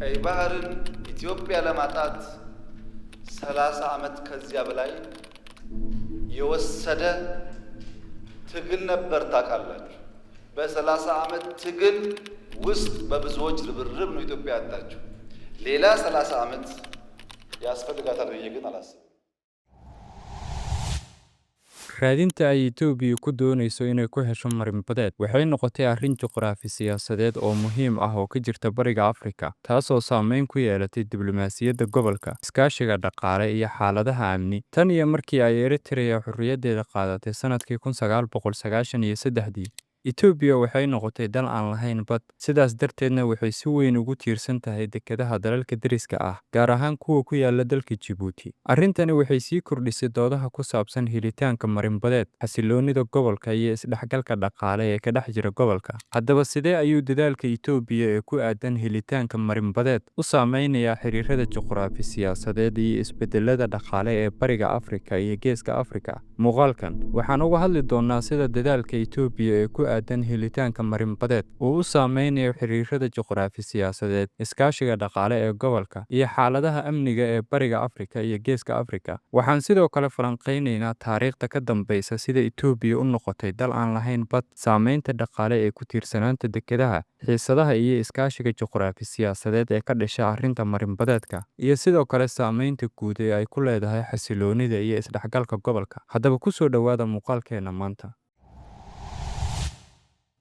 ቀይ ባህርን ኢትዮጵያ ለማጣት 30 ዓመት ከዚያ በላይ የወሰደ ትግል ነበር። ታውቃላችሁ። በ30 ዓመት ትግል ውስጥ በብዙዎች ርብርብ ነው ኢትዮጵያ ያጣችው። ሌላ 30 ዓመት ያስፈልጋታል ብዬ ግን አላስብም። Raadinta ay Itoobiya ku doonayso inay ku hesho marin-badeed waxay noqotay arrin juqraafi siyaasadeed oo muhiim ah oo ka jirta Bariga Afrika, taasoo saameyn ku yeelatay diblomaasiyadda gobolka, iskaashiga dhaqaale iyo xaaladaha amni. Tan iyo markii ay Eritrea xorriyaddeeda qaadatay sanadkii 1993dii, Itoobiya waxay noqotay dal aan lahayn bad, sidaas darteedna waxay si weyn ugu tiirsan tahay dekedaha dalalka deriska ah, gaar ahaan kuwa ku yaala dalka Jabuuti. Arrintani waxay sii kordhisay doodaha ku saabsan helitaanka marin-badeed, xasilloonida gobolka iyo isdhexgalka dhaqaale ee ka dhex jira gobolka. Haddaba, sidee ayuu dadaalka Itoobiya ee ku aaddan helitaanka marin-badeed u saameynayaa xiriirrada juqraafi siyaasadeed iyo isbeddellada dhaqaale ee Bariga Afrika iyo Geeska Afrika? Muuqaalkan waxaan uga hadli doonnaa sida dadaalka Itoobiya ee ku aaddan helitaanka marin-badeed uu u saameynayo xiriirrada juqraafi siyaasadeed, iskaashiga dhaqaale ee gobolka, iyo xaaladaha amniga ee Bariga Afrika iyo Geeska Afrika. Waxaan sidoo kale falanqeyneynaa taariikhda ka dambeysa sida Itoobiya u noqotay dal aan lahayn bad, saameynta dhaqaale ee ku tiirsanaanta dekedaha, xiisadaha iyo iskaashiga juqraafi siyaasadeed ee ka dhasha arrinta marin-badeedka, iyo sidoo kale saameynta guud ee ay ku leedahay xasilloonida iyo isdhexgalka gobolka. Haddaba, ku soo dhawaada muuqaalkeena maanta.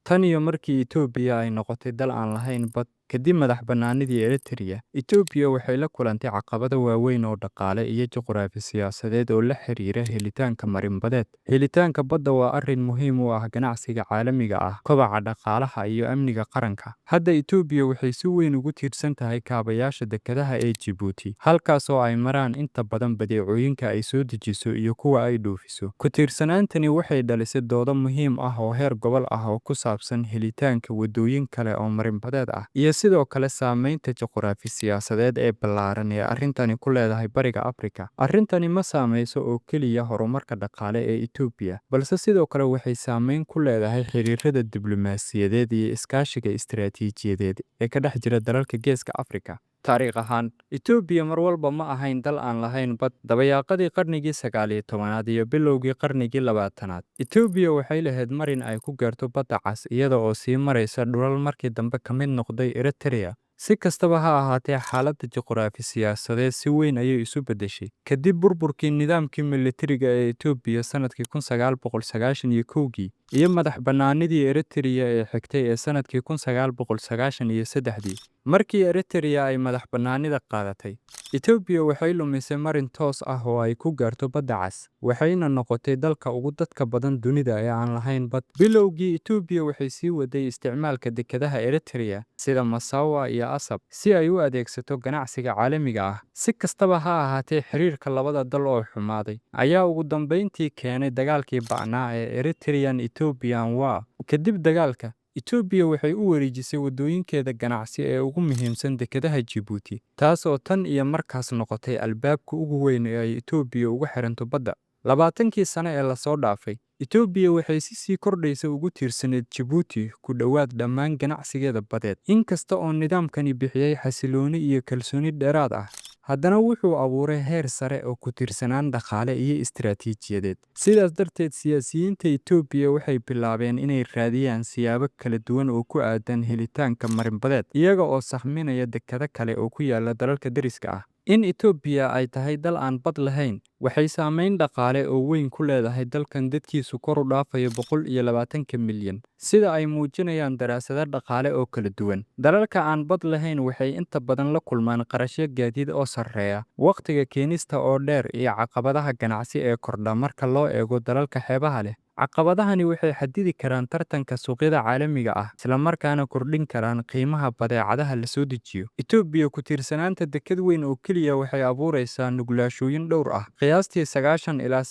Tan iyo markii Itoobiya ay noqotay dal aan lahayn bad kadib madax-bannaanidii Eritrea, Itoobiya waxay la kulantay caqabado waaweyn oo dhaqaale iyo juqraafi siyaasadeed oo la xiriira helitaanka marin-badeed. Helitaanka badda waa arrin muhiim u ah ganacsiga caalamiga ah, kobaca dhaqaalaha iyo amniga qaranka. Hadda Itoobiya waxay si weyn ugu tiirsan tahay kaabayaasha dekedaha ee Jabuuti, halkaas oo ay maraan inta badan badeecooyinka ay soo dejiso iyo kuwa ay dhoofiso. Ku tiirsanaantani waxay dhalisay doodo muhiim ah oo heer gobol ah oo ku saabsan helitaanka waddooyin kale oo marin-badeed ah, iyo sidoo kale saameynta juqraafi siyaasadeed ee ballaaran ee arrintani ku leedahay Bariga Afrika. Arrintani ma saameyso oo keliya horumarka dhaqaale ee Itoobiya, balse sidoo kale waxay saameyn ku leedahay xiriirrada diblomaasiyadeed iyo iskaashiga istiraatiijiyadeed ee ka dhex jira dalalka Geeska Afrika. Taariikh ahaan, Itoobiya mar walba ma ahayn dal aan lahayn bad. Dabayaaqadii qarnigii 19aad iyo bilowgii qarnigii 20aad, Itoobiya waxay lahayd marin ay ku gaarto Badda Cas iyada oo sii maraysa dhulal markii dambe ka mid noqday Eritrea. Si kastaba ha ahaatee, xaaladda juqraafi siyaasadeed si weyn ayay isu beddeshay kadib burburkii nidaamkii militariga ee Itoobiya sanadkii 1991kii iyo madax-bannaanidii Eritrea ee xigtay ee sanadkii 1993dii. Markii Eritrea ay madax-bannaanida qaadatay, Itoobiya waxay lumisay marin toos ah oo ay ku gaarto Badda Cas, waxayna noqotay dalka ugu dadka badan dunida ee aan lahayn bad. Bilowgii, Itoobiya waxay sii waday isticmaalka dekedaha Eritrea sida Massawa iyo Assab si ay u adeegsato ganacsiga caalamiga ah. Si kastaba ha ahaatee, xiriirka labada dal oo xumaaday ayaa ugu dambeyntii keenay dagaalkii ba'naa ee Eritrean-Ethiopian War. Kadib dagaalka, Itoobiya waxay u wareejisay waddooyinkeeda ganacsi ee ugu muhiimsan dekedaha Jabuuti, taas oo tan iyo markaas noqotay albaabka ugu weyn ee ay Itoobiya uga xiranto badda. 20kii sano ee la soo dhaafay, Itoobiya waxay si sii kordhaysa ugu tiirsaneyd Jabuuti ku dhowaad dhammaan ganacsigeeda badeed. Inkasta oo nidaamkani bixiyay xasillooni iyo kalsooni dheeraad ah, haddana wuxuu abuuray heer sare oo ku tiirsanaan dhaqaale iyo istiraatiijiyadeed. Sidaas darteed, siyaasiyiinta Itoobiya waxay bilaabeen inay raadiyaan siyaabo kala duwan oo ku aaddan helitaanka marin-badeed, iyaga oo sahminaya dekedo kale oo ku yaalla dalalka deriska ah. In Itoobiya ay tahay dal aan bad lahayn waxay saameyn dhaqaale oo weyn ku leedahay dalkan dadkiisu kor u dhaafayo 120-ka milyan, sida ay muujinayaan daraasado dhaqaale oo kala duwan. Dalalka aan bad lahayn waxay inta badan la kulmaan kharashyo gaadiid oo sarreeya, waqtiga keenista oo dheer, iyo caqabadaha ganacsi ee kordha marka loo eego dalalka xeebaha leh. Caqabadahani waxay xaddidi karaan tartanka suuqyada caalamiga ah, isla markaana kordhin karaan qiimaha badeecadaha la soo dejiyo. Itoobiya ku tiirsanaanta deked weyn oo keliya waxay abuuraysaa nuglaanshooyin dhowr ah. Qiyaastii 90 ilaa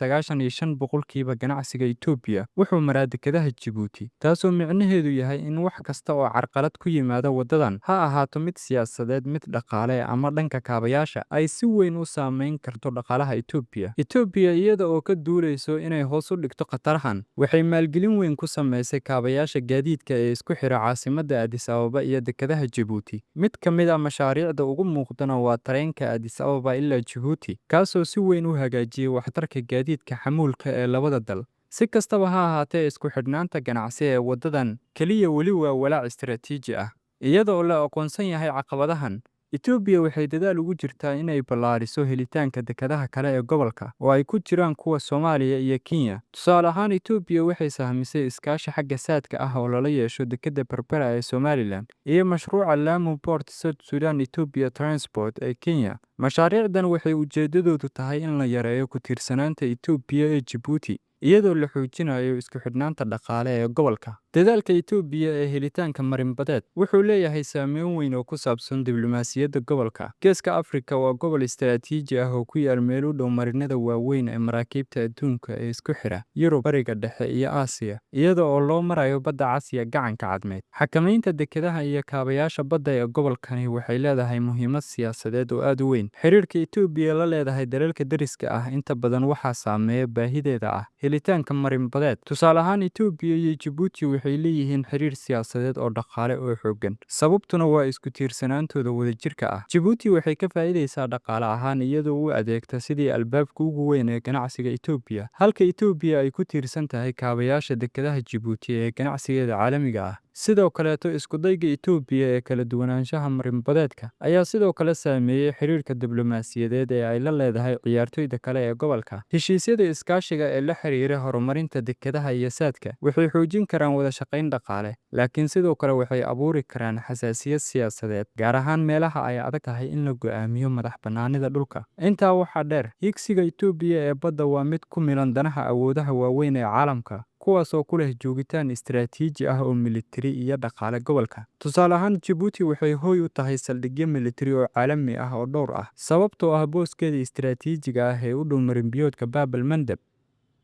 95% ganacsiga Itoobiya wuxuu maraa dekedaha Jabuuti, taasoo micnaheedu yahay in wax kasta oo carqalad ku yimaada waddadan, ha ahaato mid siyaasadeed, mid dhaqaale ama dhanka kaabayaasha, ay si weyn u saameyn karto dhaqaalaha Itoobiya. Itoobiya, iyada oo ka duuleysa inay hoos u dhigto khatarahan, ahaan, waxay maalgelin weyn ku samaysay kaabayaasha gaadiidka ee isku xira caasimadda Addis Ababa iyo dekedaha Jabuuti. Mid ka mid ah mashaariicda ugu muuqdana waa tareenka Addis Ababa ilaa Jabuuti, kaasoo si weyn u hagaajiyay waxtarka gaadiidka xamuulka ee labada dal. Si kastaba ha ahaatee, isku xidhnaanta ganacsi ee waddadan kaliya weli waa walaac istiraatiiji ah. Iyada oo la aqoonsan yahay caqabadahan, Itoobiya waxay dadaal ugu jirtaa in ay ballaariso helitaanka dekedaha kale ee gobolka, oo ay ku jiraan kuwa Soomaaliya iyo Kenya. Tusaale ahaan, Itoobiya waxay sahamisay iskaashi xagga saadka ah oo lala yeesho dekedda Berbera ee Somaliland iyo mashruuca Lamu Port South Sudan Ethiopia Transport ee Kenya. Mashaariicdan waxay ujeedadoodu tahay in la yareeyo ku tiirsanaanta Itoobiya ee Jabuuti, iyadoo la xoojinayo isku xidhnaanta dhaqaale ee gobolka. Dadaalka Itoobiya ee helitaanka marin-badeed wuxuu leeyahay saameyn weyn oo ku saabsan diblomaasiyadda gobolka. Geeska Afrika waa gobol istiraatiiji ah oo ku yaal meel u dhow marinada waaweyn ee maraakiibta adduunka ee isku xira Yurub, Bariga Dhexe iyo Aasiya, iyada oo loo marayo Badda Cas iyo Gacanka Cadmeed. Xakamaynta dekedaha iyo kaabayaasha badda ee gobolkani waxay leedahay muhiimad siyaasadeed oo aad u weyn. Xiriirka Itoobiya la leedahay dalalka deriska ah inta badan waxaa saameeya baahideeda ah helitaanka marin-badeed. Tusaale ahaan, Itoobiya iyo Jabuuti waxay leeyihiin xiriir siyaasadeed oo dhaqaale oo xooggan, sababtuna waa isku tiirsanaantooda wadajirka ah. Jabuuti waxay ka faa'iideysaa dhaqaale ahaan iyadoo u adeegta sidii albaabka ugu weyn ee ganacsiga Itoobiya, halka Itoobiya ay ku tiirsan tahay kaabayaasha dekedaha Jabuuti ee ganacsigeeda caalamiga ah. Sidoo kaleeto, isku dayga Itoobiya ee kala duwanaanshaha marin-badeedka ayaa sidoo kale saameeyay xiriirka diblomaasiyadeed ee ay la leedahay ciyaartoyda kale ee gobolka. Heshiisyada iskaashiga ee la xiriira horumarinta dekedaha iyo saadka waxay xoojin karaan wada shaqayn dhaqaale, laakiin sidoo kale waxay abuuri karaan xasaasiyad siyaasadeed, gaar ahaan meelaha ay adag tahay in la go'aamiyo madax-bannaanida dhulka. Intaa waxaa dheer, higsiga Itoobiya ee badda waa mid ku milan danaha awoodaha waaweyn ee caalamka, kuwaas oo ku leh joogitaan istiraatiiji ah oo militari iyo dhaqaale gobolka. Tusaale ahaan, Jabuuti waxay hoy u tahay saldhigyo militari oo caalami ah oo dhowr ah, sababtoo ah booskeeda istiraatiijiga ah ee u dhow marin-biyoodka Bab el-Mandeb,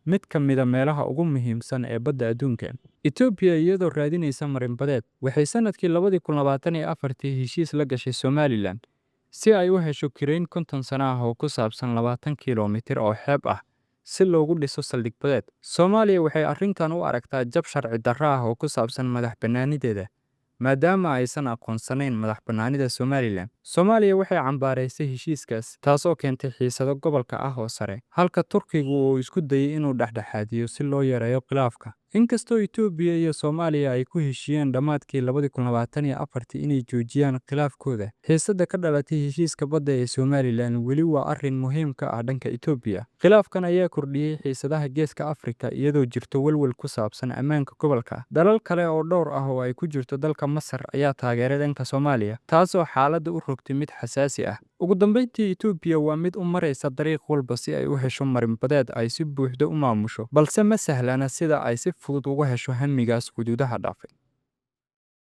mid ka mid ah meelaha ugu muhiimsan ee badda adduunka. Itoobiya, iyadoo raadinaysa marin-badeed, waxay sanadkii 2024 heshiis la gashay Somaliland si ay u hesho kireyn 50 sano ah oo ku saabsan 20 kiiloomitir oo xeeb ah si loogu dhiso saldhig badeed. Soomaaliya waxay arrintan u aragtaa jab sharci darro ah oo ku saabsan madax-bannaanideeda, maadaama aysan aqoonsanayn madax-bannaanida Somaliland. Soomaaliya waxay cambaaraysay heshiiskaas, taasoo keentay xiisado gobolka ah oo sare, halka Turkigu uu isku dayay inuu dhexdhexaadiyo si loo yareeyo khilaafka. Inkastoo Itoobiya iyo Soomaaliya ay ku heshiiyeen dhammaadkii 2024 inay joojiyaan khilaafkooda, xiisadda ka dhalatay heshiiska badda ee Somaliland weli waa arrin muhiim ka ah dhanka Itoobiya. Khilaafkan ayaa kordhiyay xiisadaha Geeska Afrika, iyadoo jirto walwal ku saabsan ammaanka gobolka. Dalal kale oo dhowr ah oo ay ku jirto dalka Masar ayaa taageeray dhanka Soomaaliya, taasoo xaaladda u rogtay mid xasaasi ah. Ugu dambeyntii, Itoobiya waa mid u maraysa dariiq walba si ay u hesho marin-badeed ay si buuxda u maamusho, balse ma sahlana sida ay si fudud uga hesho hamigaas xuduudaha dhaafay.